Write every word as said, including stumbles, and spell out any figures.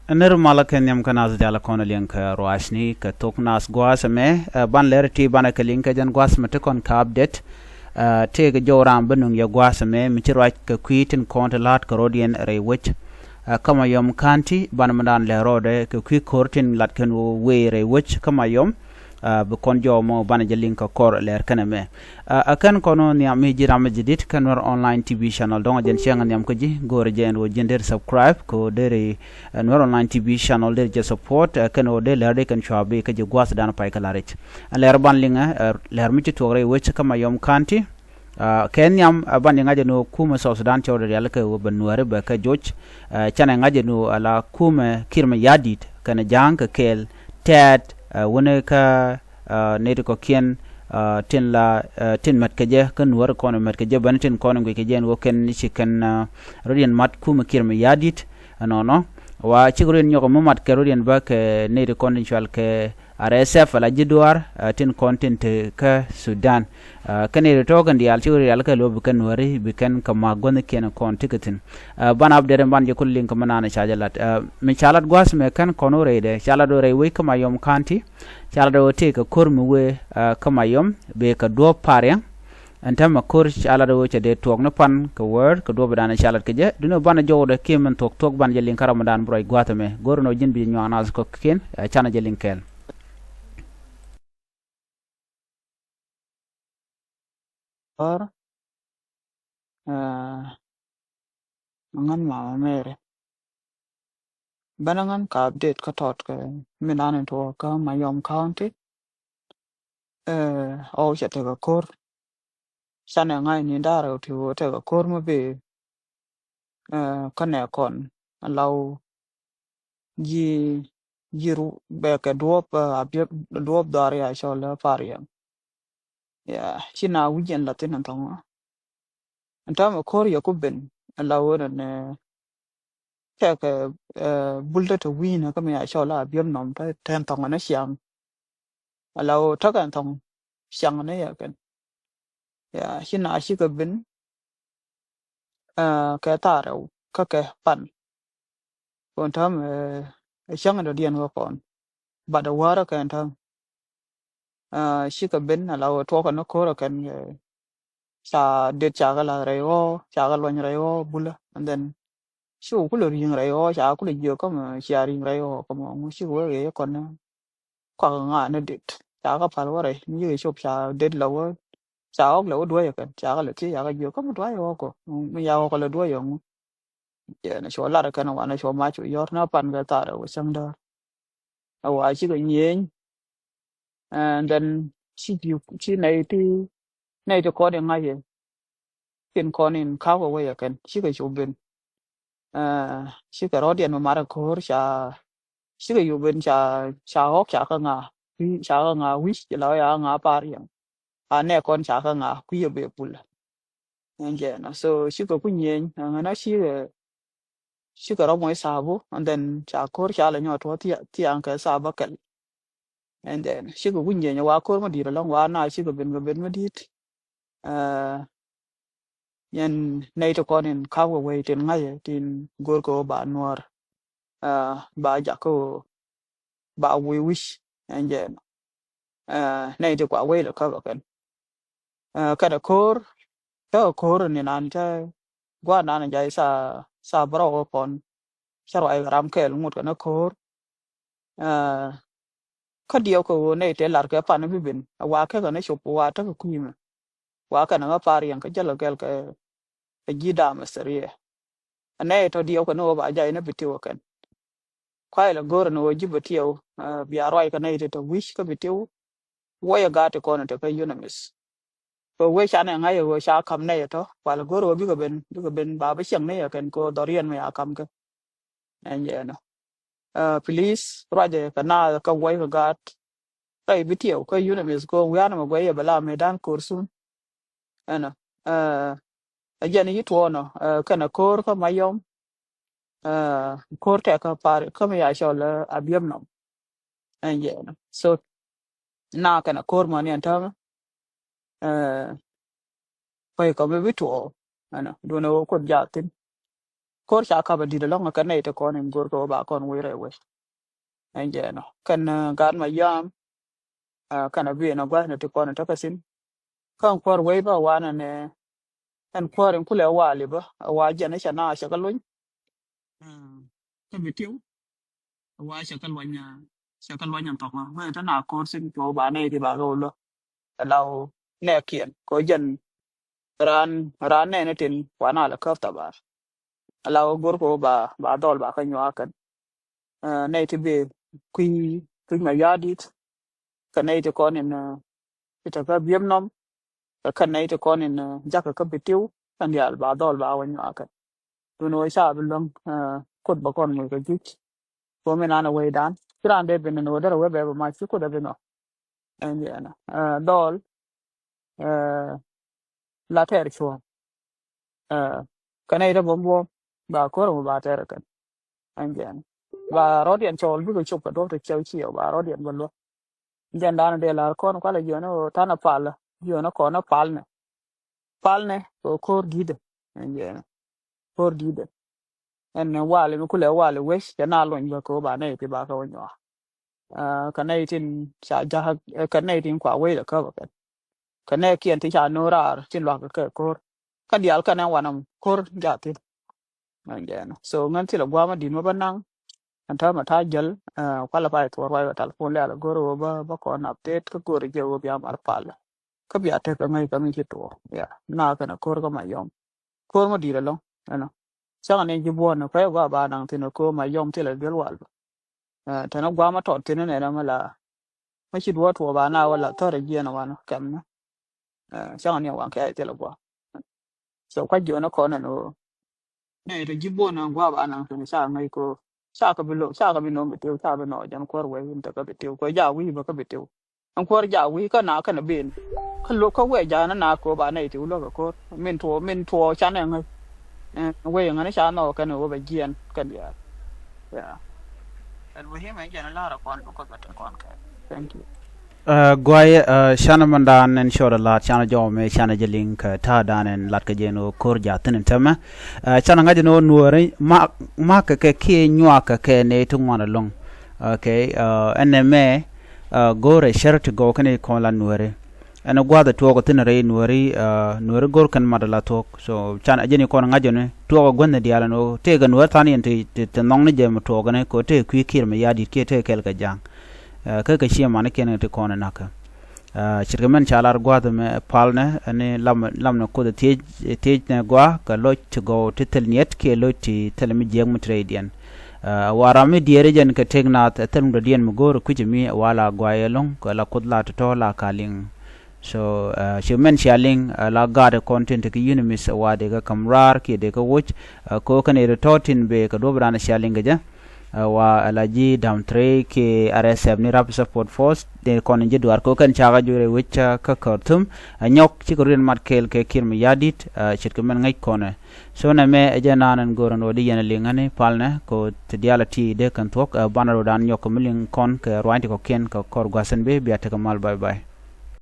Nir malä kɛ nhiam kä nath dial kɔn liŋ kɛ ruacni kɛ thok nath gua̱a̱th ɛmɛ, ɛ, ban lɛr ti banɛ kɛ liŋ kɛ jɛn gua̱a̱th mɛ ti kɔn kɛ update. Ɛ, tëëkɛ jɔw ram bä nuŋ yɛ gua̱a̱th ɛmɛ mi ci ruac kɛ kui̱ tin kɔn ti la̱a̱t kɛ rɔ̱diɛn rɛy wec. Ɛ, kä Mayom County banɛ mi daan lɛr rɔɔdɛ kɛ kui̱ ko̱r tin lat kɛn wee rɛy wec kä Mayom. Ɛ, bi kɔn jɔw mɔ banɛ jɛ liŋ kɛ kɔr lɛr kɛn ɛmɛ. Ɛ, ɛ kɛn kɔn wä nhiam mi ji̱ ram mi ji̱ dit kɛ Nuer Online T V channel dɔ̱ŋ a jɛn ciɛŋ a nhiam kä ji̱ go̱o̱rɛ jɛn wä ji̱n der subscribe kɛ wä der, ɛ, Nuer Online T V channel der jɛ support, ɛ, kɛn wä der lɛr di kɛn cua bi kä ji̱ gua̱a̱th dan pay kä la rɛc. Ɛ, lɛr ban liŋɛ, ɛ, lɛr mi ci tuɔk rɛy wec kä Mayom County. Ɛ, kɛ nhiam, ɛ, ban di ŋa̱c ɛn wä kumɛ South Sudan cɔw de rial kɛ wä bɛ Nuɛri bɛ kɛ joc. Ɛ, canɛ ŋa̱c ɛn wä ala kumɛ Kiir Mayardit kɛn ja̱a̱ŋ kɛ kɛɛl tɛɛt, ɛ, wänɛ kä ɛ, nɛy ti kɔ̱kiɛn, ɛ, tin la, ɛ, tin mɛt kɛ jɛ kä Nuäär kɔn mɛt kɛ jɛ bäni tin kɔn guic kɛ jɛ ɛn ɣöö kɛn ci kɛn, ɛ, rɔ̱diɛn mat kumɛ Kiir Mayardit, ɛ, ɛnɔnɔ. Wa cik rɔ̱diɛn nyɔk mi mat kɛ rɔ̱diɛn bä kɛ nɛy ti kɔn tin cual kɛ R S F ala ji̱ duaar, ɛ, tin kɔn tin te kä Sudan. Ɛ, kɛn nɛy ti tɔ̱ kɛn diaal cik rɔ̱diɛn diaal kɛ lo̱ bi kɛn Nuääri bi kɛn kɛ ma̱a̱k guäthnikiɛn kɔn ti kɛ thi̱n. Ɛ, ban update ban jɛ kul liŋ kɛ mi naan ca jɛ lat. Ɛ, mi ca lat gua̱a̱th mɛ kɛn kɔn wä rɛydɛ ca lat wä rɛy wec kä Mayom County. Ca lat wä tëëkɛ ko̱r mi wee, ɛ, kä Mayom bee kɛ duɔ̱ɔ̱p Pariang. Ɛn täämɛ ko̱r ca lat wä cɛ dee tuɔɔk ni pan kɛ wäär kɛ duɔ̱ɔ̱p dan ca lat kɛ jɛ. Duundɛ banɛ jɔwdɛ kiɛ min thuɔ̱k thuɔ̱k banɛ jɛ liŋ kä ram dan bi ruac gua̱a̱th ɛmɛ. Go̱r ɛn ɣöö ji̱n bi nyuak naath kɔ̱kiɛn, ɛ, canɛ jɛ liŋ kɛɛl. Ɣɔr, ɛ, ŋän Mama Mary. Bänä ŋän ka update kä tɔt kɛ mi nan in tuɔɔk kä Mayom County. Ɛ, ɣɔw cɛ tekɛ ko̱r. Canɛ ŋa̱c ni da̱rɛ ti ɣöö tekɛ ko̱r mi bi, ɛ, kä nɛ kɔn a law ji̱, ji̱ ru bɛ kɛ duɔ̱ɔ̱p, ɛ, a biɛ duɔ̱ɔ̱p dhɔaar ya cɔl ɛ Pariang. Ya, ci na wi̱c ɛn la thin ɛn thɔŋ. Ɛn täämɛ ko̱r yɛ ku ben, ɛ la ɣöö nɛ, ɛ, kɛ, kɛ, ɛ, bul te te wi̱i̱nɛ kä mi a cɔl a biɛp nɔm te, te ɛn thɔŋ ɛn ɛ ciaŋ. Ɛ la ɣöö tekɛ ɛn thɔŋ ciaŋ ɛn ɛ yɛ kɛn. Ya, ci na cikɛ ben, ɛ, kɛ thaarɛ kä kɛ pan. Kɔn täämɛ, ɛ, cäŋ dɔ̱diɛn wä kɔn. But ɛ wäärä kɛn täämɛ. Ɛ, cikɛ ben ala wä tuɔkɛ ni ko̱rä kɛn, ɛ, ca det ca kɛ lath rɛy ɣɔɔ, ca kɛ luɔny rɛy ɣɔɔ bulä. And then cikɛ kulɛ ri̱i̱ŋ rɛy ɣɔɔ, ca kulɛ jiök kä mɛ cia ri̱i̱ŋ rɛy ɣɔɔ kä mɛ ŋu cikɛ wä rɛy kɔn ni. Kuak ŋa ni dit ca kɛ pal wä rɛy mi cikɛ cop ca det la wä. Ca ɣɔk la wä duäcä kɛn ca kɛ la thiec ca kɛ jiök kä mi duäcä ɣɔk kɔ mi ya ɣɔk la duäcä ŋu. Jɛ na cuɔ lar kɛn wanɛ cuɔ mac cuɔ yɔr na pan kɛ tharɛ wä cäŋ däär. A wa cikɛ nyieny. And then ci ji̱ ci nɛy ti nɛy ti kɔn in ŋa̱cɛ. Tin kɔn in ka̱wkɛ wecɛ kɛn cikɛ cu ben. Ɛ, cikɛ rɔ̱diɛn mi marɛ ko̱r ca cikɛ cu ben ca ca ɣɔk ca kä ŋa ca kä ŋa wi̱c ci la wä ca kä ŋa Pariang. A nɛ kɔn ca kä ŋa kui̱ a bɛ pul. Ɛn jɛ nɔ so cikɛ ku nyieny ɛn ɣän a cikɛ cikɛ rɔ moc thabu and then ca ko̱r ca lɛ nyɔk tuɔ thiaŋ kɛ thabu kɛl. And then cikɛ wi̱c nyieny wa ko̱r mi di̱i̱t alɔŋ wa na cikɛ ben kɛ ben mi di̱i̱t. Ɛ, yɛn nɛy ti kɔn in ka̱p kɛ wei tin ŋa̱cɛ tin go̱r kɛ wä ba nuɔ̱ɔ̱r. Ɛ, ba jak kɛ wä ba wi̱i̱ wi̱c ɛn jɛ nɔ. Ɛ, nɛy ti kua wei lɛ käp ɛ kɛn. Ɛ, kɛnɛ ko̱r cä kɛ ko̱r ni nan cä gua̱a̱r nan jay tha tha bärɔw ɛ pɔn. Cä ruac kɛ ram kɛɛl ŋut kɛnɛ ko̱r. Ɛ, kä diɛw kɛ ɣöö nɛy tëë lar kɛ pan bi ben a wa kɛ kɛnɛ cop wa tekɛ kui̱mɛ. Wa kɛnɛ ŋä par yɛn kä jäl kɛ gɛl kɛ ji̱ dam ɛ theriɛ. Ɛ nɛy tɔ diɛw kɛnɛ ɣöö ba jay ni bi tiw ɛ kɛn. Kuay lɛ go̱rɛ ni ɣöö ji̱ bi tiw, ɛ, bia ruac kɛ nɛy ti tɔ wi̱c kä bi tiw. Wä yɛ gaat ti kɔn ɛ tekɛ UNMISS. Kɛ wee canɛ ŋa̱c ɛ ɣöö ca ka̱m nɛy ɛ tɔ kual go̱r ɣöö bikɛ ben bikɛ ben ba bi ciɛŋ nɛy ɛ kɛn kɛ ɣöö dhɔriɛn mi ca ka̱m kɛ. Ɛn jɛ ɛnɔ. Ɛ, please ruacɛ kɛ naath kä wuɔc kɛ gaat. Rɛy bi tiɛw kä UNMISS kɛ ɣöö wi̱i̱ anɛ mɛ guɛc yɛ bɛ la mëëdan ko̱r thun. Ɛnɔ. Ɛ, ɛ jɛn i̱ tuɔɔnɔ, ɛ, kɛnɛ ko̱r kä Mayom. Ɛ, ko̱r tɛk kä par kä mi ya cɔl, ɛ, Abiɛm nɔm. Ɛn jɛ ɛnɔ. So na kɛnɛ ko̱r mani ɛn täämɛ. Ɛ, pay kɔmɛ bi tuɔɔ ɛnɔ duundɛ wä kuoth jathin. ko̱r ca kap a di̱t ɛlɔ̱ŋ kɛ nɛy ti kɔn in go̱r kɛ wä ba kɔn wec rɛy wec. Ɛn jɛ nɔ kɛn, eh, gaat ma yam, eh, kɛn a bi ɛn a gua̱thni ti kɔn in tekɛ thi̱n. Kä ɛn kuäär wec bä wanɛ nɛ ɛn kuäär in kulɛ wali bä a wa jɛn i̱ cɛ na cɛ kɛ luny. Eh, kä bi tiw. A wa cɛ kɛ luany, eh, cɛ kɛ luany ɛn thɔk mɛ. Wee te na ko̱r thi̱n kɛ wä ba nɛy ti ba kɛ wä lä. Ɛ la wä nɛɛkiɛn kɛ wä jɛn raan, raan nɛɛni tin wa na lɛ käp thabar. Ɛ la wä go̱r kɛ wä ba, ba dhɔl ba kɛ nyuak kɛn. Eh, nɛy ti bi kui̱, kui̱ ma yadit. Kɛ nɛy ti kɔn in, eh, ti te kä biep nɔm. Kɛ kɛn nɛy ti kɔn in, eh, jakä kä bi tiw. Kɛn diaal ba dhɔl ba wä nyuak kɛn. Dun wä ca bi luäŋ, eh, Kuoth bä kɔn ŋuc kɛ juc. Ko mi nan a wecdan ci raan dee ben ni wä derɛ wee bɛ bɛ mac ci Kuoth a bi nɔ. Ɛn jɛ nɔ, eh, dhɔl, eh, la tɛɛr cuɔ̱ɔ̱ŋ. Eh, kɛ nɛy ti buɔ̱m buɔ̱m ba ko̱r mɔ ba tɛɛr kɛn. Ɛn jɛ nɔ ba rɔ̱diɛn cɔɔl bikɛ cop kɛ duɔ̱p ti cɛw ciɛ ba rɔ̱diɛn bä luäk. Jɛn da̱a̱n dee la̱r kɔn kualɛ jiɔn ɛ ɣöö ta̱n ɛ pal, jiɔn ɛ kɔn ɛ palnɛ. Palnɛ kɛ ko̱r di̱tdɛ. Ɛn jɛn ko̱r di̱tdɛ. Ɛn wali mi kulɛ wali wec cɛ na luny bä kɛ wä ba nɛy ti ba kɛ wä nyuak. Ah, kɛ nɛy tin ca ja̱k, eh, kɛ nɛy tin kua wec lɛ käp ɛ kɛn. Kɛ nɛɛkiɛn ti ca no̱o̱ŋ raar tin luak kɛ ko̱r. Kä diaal kɛn ɛn wanɛ ko̱r ja̱thi̱n. Ɛn jɛn. So ŋän thilɛ gua̱a̱m adit mɛ bä naŋ. Ɛn täämɛ ta̱a̱ jäl, eh, kualɛ pay thuɔɔr ruac bɛ telephone lɛ̈ɛ̈l a go̱r ɣöö bä, bä kɔn update kä go̱r jɛ ɣöö bia mar pal. Kä bia tek kä ŋäc kä mi ci tuɔɔk. Ya, na kɛn a ko̱r kä ma yɔm. Ko̱r ma di̱i̱t ɛlɔ̱ŋ, you know. Cäŋ ni ji̱ buɔ̱n ni kuɛ gɔaa ba naŋ thi̱n a ko̱r ma yɔm thilɛ duel wal bä. Eh, tɛn a gua̱a̱m a tɔt thi̱n nɛn ɛmɛ la. Ma ci duɔ̱ɔ̱r tuɔɔk ba na wä la thɔr a jiɛn a wan kɛm ni. Eh, cäŋ ni a wan kɛ a thilɛ gua̱a̱m. So kuac jiɔn a kɔn ɛn ɣöö nɛy tɔ ji̱ buɔ̱n ɛn gua̱a̱p a naŋ thi̱n ca ŋäc ko̱ ca kɛ bi lo̱, ca kɛ bi no̱o̱ŋ bi tiw, ca bi nɔɔk jɛn kuäär wee win te kä bi tiw kɛ ja wi̱i̱ bä kä bi tiw. Ɛn kuäär ja wi̱i̱ kä na kɛn a ben kä lo̱k kä wee ja na na ko̱ ba nɛy tiw lo̱k kɛ ko̱r min tuɔɔk, min tuɔɔk canɛ ŋäc. Eh, wee ŋäni ca nhɔk kɛn ɣöö bɛ jiɛn kɛn diaal. Yeah. Ɛn wee him ɛn jɛn a la̱r a kɔn bi kɔn bɛ te kɔn kɛ. Thank you. Ɛ, guay, ɛ, canɛ mɛndan ɛn cɔɔdɛ la̱t canɛ jɔw mɛ canɛ jɛ liŋ kɛ ta̱a̱dan ɛn la̱t kɛ jɛ ɛn ɣöö ko̱r ja̱thi̱n ɛn tɛmɛ. Ɛ, canɛ ŋa̱c ɛn ɣöö nuääri ma, makɛ kɛ kiɛ nyuakɛ kɛ nɛy ti ŋuan ɛlɔ̱ŋ. Okay, ɛ, ɛn nɛmɛ, ɛ, go̱o̱rɛ cär ti gɔw kɛnɛ kɔn la nuääri. Ɛn gua̱a̱th ɛ tuɔɔk ɛ thi̱n rɛy nuääri, ɛ, nuääri go̱o̱r kɛn mat ala thuɔ̱k. So canɛ jɛn i̱ kɔn ŋa̱c ɛn tuɔɔk ɛ guäthni diaal ɛn ɣöö tëëkɛ nuäär tha̱a̱n yɛn ti, ti, ti nhɔkni jɛ mi tuɔɔk ɛn kɛ ɣöö tëëkɛ kui̱ kiɛr mi ya̱di̱t kiɛ tëëkɛ kɛl kɛ ja̱a̱ŋ. Ɛ, kä kɛ ciɛ manikiɛn ti kɔn ɛ na̱kä. Ɛ, ce̱tkɛ mɛn ca lar gua̱a̱th ɛmɛ palnɛ, ɛn lam, lamnɛ Kuoth ɛ thiec, thiec nɛ gɔaa kɛ loc ti gɔw ti thil niet kiɛ loc ti thil mi jiääk mi ti rɛydiɛn. Ɛ, wa ram mi diɛɛri jɛn kɛ tëk naath ɛ thil mi dɔ̱diɛn mi go̱o̱r ɛ kui̱c ɛmi ɛ wa la guay ɛlɔ̱ŋ kɛ la Kuoth la tɔ̱tɔ̱ la ka liŋ. So, ɛ, ci mɛn cia liŋ, ɛ, la gaat ɛ kɔn tin te kä UNMISS ɛ wa dee kä ka̱m raar kiɛ dee kä woc, ɛ, ko̱ kɛn ɛ ri tɔ̱ tin bee kɛ duɔ̱p raan cia liŋ kɛ jɛ. Ɛ, wa ɛ la ji̱ dam three kiɛ R S F ni Rapid Support Force dee kɔn in ji̱ duaar ko̱ kɛn cakɛ jurɛ wec, ɛ, kä Khartoum. Ɛ, nyɔk cikɛ ruin mat kɛɛl kɛ kiɛr mi ya̱di̱t, ɛ, ce̱tkɛ mɛn ŋäc kɔnɛ. So nɛmɛ ɛ jɛ naan ɛn go̱o̱r ɛn ɣöö di yɛn ɛ liŋ ɣän i̱ palnɛ ko̱ ti diaal ɛ ti dee kɛn thuɔ̱k, ɛ, banɛ rɔɔdan nyɔk kɛ mi liŋ kɔn kɛ ruany ti kɔ̱kiɛn kɛ kɔr gua̱th ɛn bi bia tekɛ mal. Bye bye.